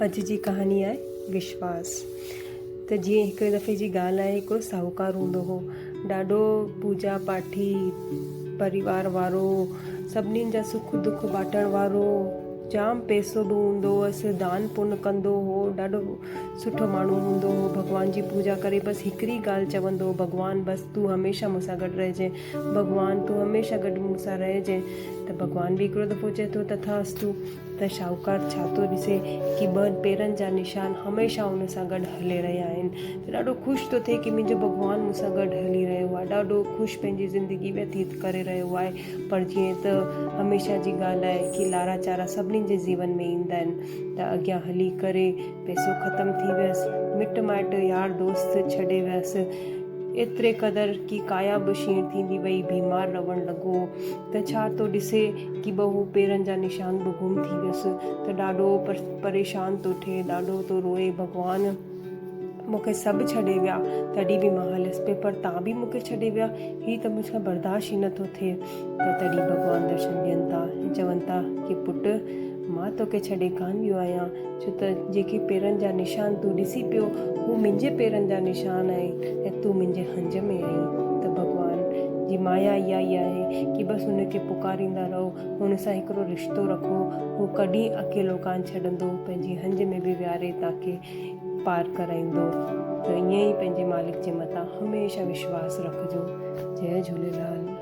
اڄ جي ڪهاڻي آهي وشواس. ته جيئن هڪڙي دفعي جي ڳالهه آهي هڪڙو ساهوڪار هوندو هو ڏاڍو پوڄا پاٺي پريوار وارو سڀنين جا سک دک باٽڻ وارو جام پئسو به هوندو هئس دان پن ڪندو هو ڏاڍو سٺو ماڻهو هوندو هو ڀڳوان جي پوڄا ڪري بس هڪڙي ڳالهه چوندو هو ڀڳوان بس تون هميشه مون سان گڏ رهجين ڀڳوان تون هميشه گڏ مون سان رهجين ته ڀڳوان به هڪڙو دفعو چئي ٿو تٿاستو ته شاهوڪار ڇا ٿو ڏسي ڪي ٻه پيرن جا نشان هميشه ان سان گڏ هلي رهيا آهن ته ڏاڍو خوش ٿو ٿئي ڪي منهنجو ڀڳوان مون سان گڏ هلي رهيو آهي ڏاڍو خوش پنهنجي زندگي ويتيت ڪري رهيو آهي پر جيئن ته هميشه جي ڳالهه آهي ڪي لارا چارا سڀني جي جيون ۾ ايندا آهن ته اڳيان هلي ڪري پئسو ختم ٿي ويس مٽ مائٽ يار دوست ڇڏي ويس ايتري قدر ڪي ڪايا به شيڻ ٿيندي وئي بيمار رهڻ لڳو ته ڇا ٿو ڏسي ڪي ٻهو پيرن جا نشان به گم ٿي ويس ته ڏاڍو پريشان ٿو ٿئي ڏاڍو ٿو روئي ڀڳوان مون کي سڀ ڇڏي ويا تڏهن به مان هليس پئي پر تان به مون کي ڇڏي ويا هي ته مون کان برداشت ئي نٿو ٿئي ته تڏهن ڀڳوان درشن ڏين ٿا ۽ چون ٿا ڪي پٽ مان توکي ڇڏي ڪانه ويو آهيان ڇو ته جيڪي پيرن جا نشان تون ڏسين پيو، هو منهنجي پيرن جا نشان آهن ۽ تون منهنجي هنج ۾ آهين ته ڀڳوان جي مايا اها ئي آهي ڪي بس هن کي پڪاريندا رهو، هن سان هڪڙو رشتو رکو، هو ڪڏهن اڪيلو ڪانه ڇڏندو، پنهنجي هنج ۾ به ويهاري توهان کي پار ڪرائيندو ته ائين ئي پنهنجي مالڪ جي مٿان هميشه وشواس رکجو. جئي جهوليلال.